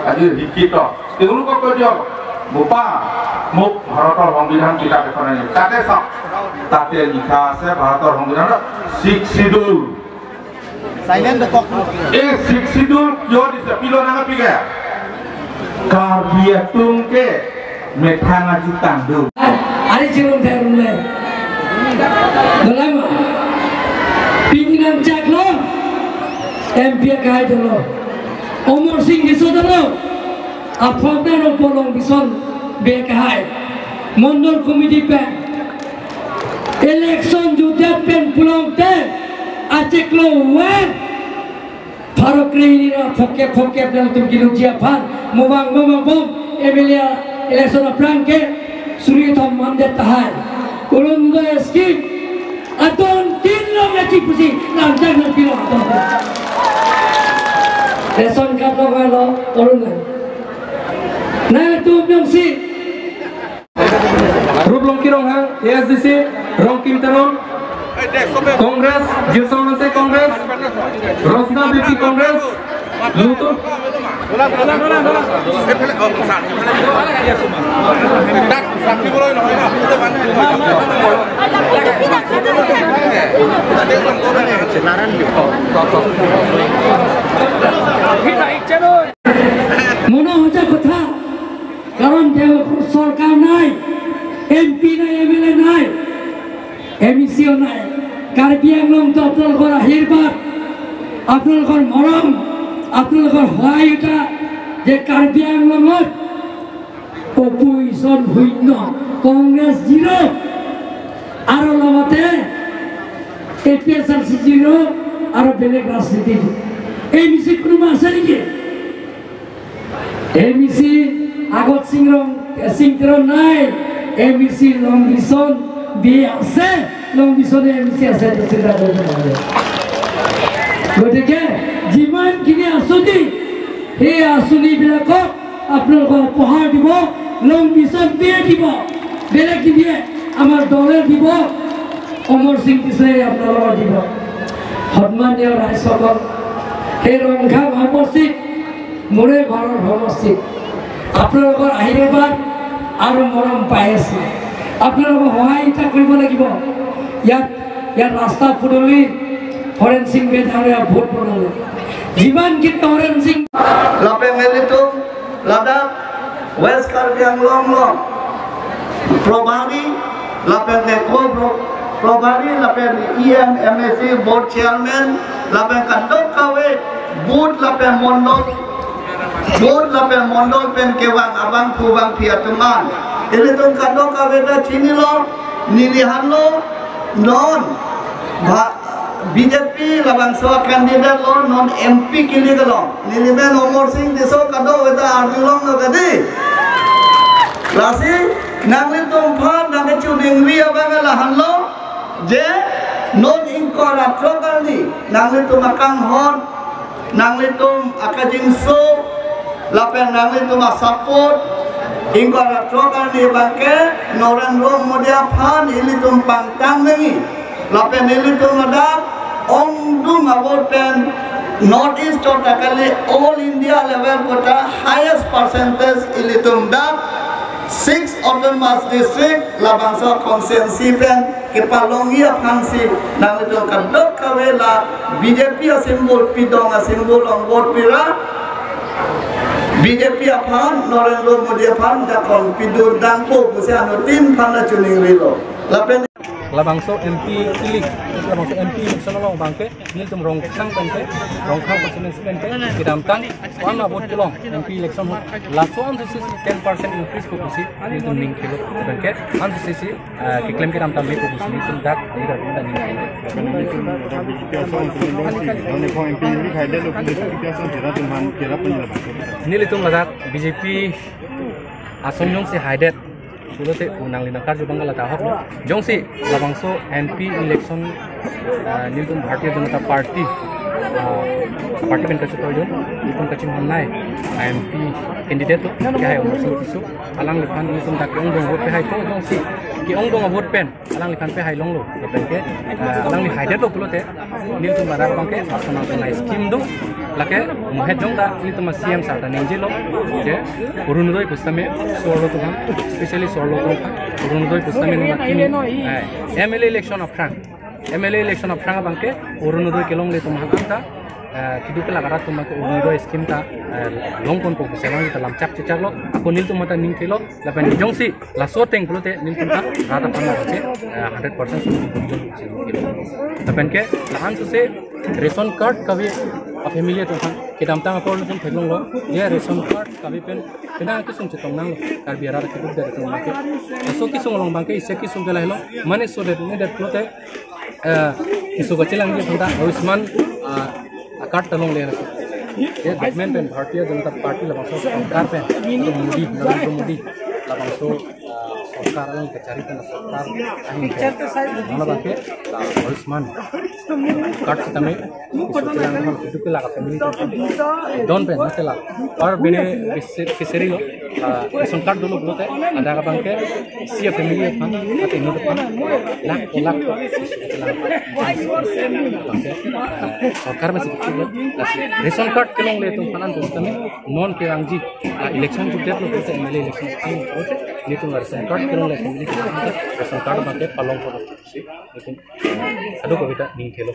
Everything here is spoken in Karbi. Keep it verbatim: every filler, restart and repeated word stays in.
আজি শিক্ষিত তেওঁলোকক কৈ দিয়ক, বোপা, মোক ভাৰতৰ সংবিধান কিতাপ এখন আনি। তাতে চাওক, তাতে লিখা আছে ভাৰতৰ সংবিধানত ছিক্স চিডিউল। এই ছিক্স চিডিউল কিয় দিছে? Pilo nangkapikaya? Karbi atum ke methang ajutang do. Ari chirung therung le. Dolai ma. Pini nangchaklo. M P akahai dolo. Amar Sing Tisso dolo. Aphrang pen Long Bison Bey akahai. Mondol committee pen. Election jutdet pen pulote achiklo wen. Pharo kre-hini ra phongkep phongkep nangtum kelongji aphan. Mobang mobang bom M L A election aphrang ke suri thom mandet tahai. Urun do scheme. Adon tin long achi pusi lamjak nangpilo adon. Ration card lo lo urun nang. Nangtum jongsi Ruplongki Ronghang, A S D C, Rongkim Teron, Congress, Gilson Hanse Congress, Rosna Beypi Congress, Lutu. Mono hoja kotha, karon dia sorkar nai, M P nai, M L A nai, M E C o nai. Karbi Anglong to apnalokor ahirbad, apnalokor morom, apnalokor hohai uta, je Karbi Anglongot opposition huino, Congress zero, aro logote A P H L C zero, aro belek rajniti. M E C kono ma ase niki? M E C Agot Sing Rong, Sing Teron nai, M E C Long Bison Bey ase, Long Bison M E C ase, to chita kori thek. Gotike, jiman kini asuni, he asuni bilakok, apnalokok upohar dibo, Long Bison Bey dibo, belek dibo, amar dole dibo, Amar Sing Tisso apnalokok dibo. Honmanniyo raisokol, he Rongkhang homosti, Moreh Bharot homosti. Apnalokor ahirbad aro morom pai ase. Apnalokor hohai ta koribo lagibo. Yat, yat rasta podoli Horen Sing Bey dahria vote bonale. Jiman kini Horen Sing. Lapen ilitum ladak West Karbi Anglong along Probhari lapen ke co-pro-, Probhari lapen E M, M A C, board chairman lapen kadokave booth lapen mondol, booth lapen mondol pen kevang abangphu bangphi atum an. Ilitum kadokave ta chinilo, neli hanlo non ba B J P labangso candidate lo, non M P kili kalong. Neli men Amar Sing Tisso kadokave ta arjulonglo kadi. Lasi nanglitum aphan nangkachiningri abang lahenlo, je non ingkoi ra throk arni nanglitum akanghon, nanglitum akajinso, lapen nanglitum asupport, ingkoi ra throk arni abangke Narendra Modi aphan ilitum pangtang nangji. Lapen ilitum ladak ongdung a-vote pen North East ota kali, all India level kota highest percentage ilitum dak six autonomous district labangso constituency pen kepalongji aphansi nanglitum kadokave la B J P a-symbol, pidong a-symbol along vote pira, B J P aphan, Narendra Modi aphan jakong pidun dangpo pusi anuttin aphan nangchiningrilo. Lapen labangso M P elec-, labangso M P election along abangke nelitum Rongkhang pen ke, Rongkhang constituency pen ke kedamtang ko-an a-vote kelong M P election ho. Laso ansi si ten percent increase po pusi nelitum ning kelo pen ke ansi si, eh, keklem kedam tame po pusi nelitum dak leader pen ning kelo. Nelitum dak B J P ason pen dong si, nonke ko M P ni khai delo, B J P ason jera tum han kera pen labangso. Nelitum ladak B J P ason jongsi haidet pulote, o, nangli nangkarju abang la ta ahok lo. Jongsi labangso M P election, ah, nelitum Bharatiya Janata Party ah, party pen kachetoidun, itum kachinghon nai, M P candidate lo, kehai Amarsing Tisso, alangliphan itum ta ke-ongdung vote pehai ko jongsi, ke-ongdung vote pen alangliphan pehai longlo, lapen ke, ah, alangli haidetlo pulote, nelitum arat abangke, asonang sonai scheme do, lake, mohet jong ta, nelitum C M sir ta ningjelo, je, Orunodoi pusitame, so-arlo atum aphan, especially so-arlo atum aphan, Orunodoi pusitame nona kimi, eh, M L A election aphrang, M L A election aphrang abangke, Orunodoi kelongle atum aphan ta, eh, keduk kelak arat atum aphan ke Orunodoi scheme ta, eh, longponpo pusi alangli ta lam chak chechaklo, ako nelitum ta ning thelo, lapen jongsi, laso ateng pulote nelitum ta rat aphan ta che, eh, hundred percent solution pusi nelitum thelo. Lapen ke, la-an suse, ration card kave a-family atum aphan, kedamtang apor nelitum theklonglo, je ration card kave pen, penang kesung chetong nanglo, Karbi arat keduk det atum aphan ke. Laso kesung along abangke, isi kesung ke lahelo, mane so det, ne det pulote, eh, keso kachelangji aphanta Ayushman, ah, a-card ta longle nasi. Ye government pen Bharatiya Janata Party labangso sorkar pen, Modi, Narendra Modi, labangso, ah, sorkar along kachari pen sorkar ahin pen. Mane abangke, ah, Ayushman card sitame, keso kelang keduk kelak a-family pen, don pen, mate la, per beneficiary lo, ah, ration card dolo pulote, ladak abangke, isi a-family aphan, mate inut aphan, lakh, lakh, abangke, eh, sorkar pensi kechiklo, lasi ration card kelongle atum aphan an pusitame, non kerangji, ah, election jukdetlo pulote, M L A election aphrang pulote, nelitum ration card kelongle a-family, ration card abangke palongpo pusi, nelitum, eh, kadokave ta ning thelo.